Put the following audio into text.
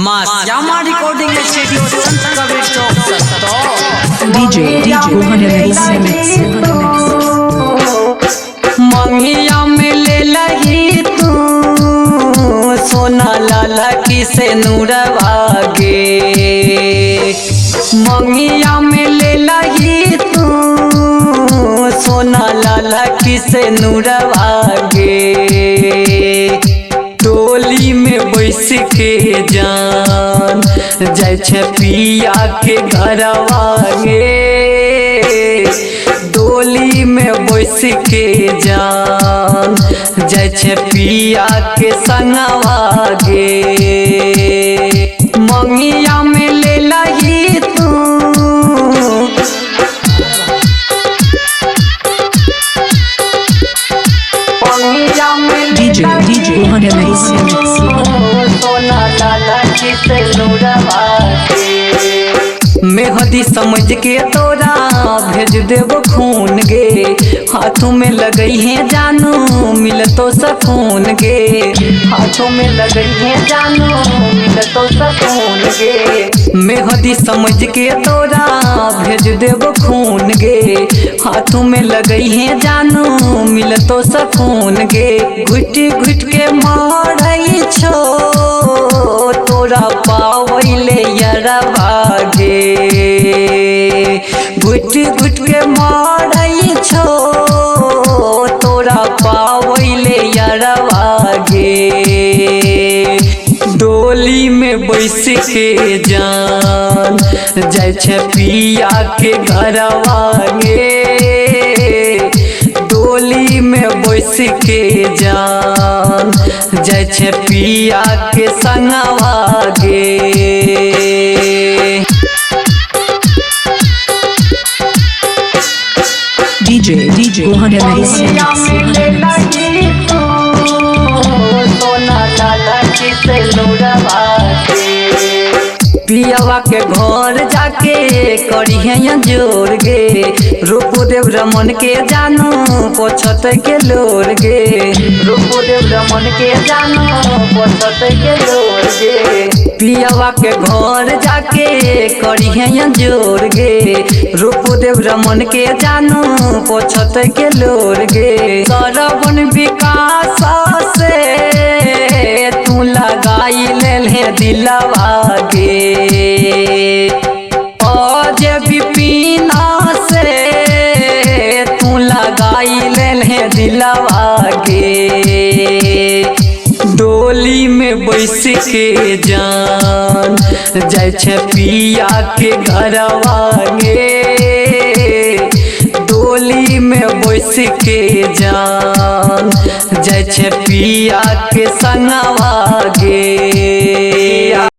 माँ Shyama recording studio संत कबीर चौक सस्तो। DJ DJ Rohan MX MX MX। मंगिया में ले लही तू सोना लाला की से नूरवा गे। मंगिया में ले लही तू सोना लाला की से नूरवा गे। टोली में बैस के जान जाय छै पिया के घरवा गे। डोली में बैस के जान जाय छै पिया के संगवा गे। मंगिया में ले लही तू। मंगिया में ले DJ DJ Rohan MX MX। सोना लाला की से नूरवा गे। मेहदी समझ के तोरा भेज देबो खून गे। हाथों में लगई है जानू मिल तो सकून गे। हाथों में लगई है जानू मिल तो सकून गे। मेहदी समझ के तोरा भेज देबो खून गे। हाथों में लगई है जानू मिल तो सकून गे। घुट घुट के मारई छो तोरा पावैले यरवा गे। घुट घुट के मारई छो तोरा पावैले यरवा गे। डोली में बैस के जान जाय छै पिया के घरवा गे। डोली में बैस के जान जाय छै पिया के संगवा गे। DJ DJ Rohan MX MX MX। पियावा के घर जाके करी है जोर गे। रूपो देव रमन के जानू पोछत के लोर गे। रूपो देव रमन के जानू पोछत के लोर गे। पियावा के घर जाके करी है जोर गे। रूपो देव रमन के जानू पोछत के लोर गे। सरवन विकास से तू लगाई ले दिलवा गे। आज विपिना से तू लगाई ले दिलवा गे। डोली में बैस के जान जाय छै पिया के घरवा गे। डोली में बैस के जान जाय छै पिया के संगवा गे।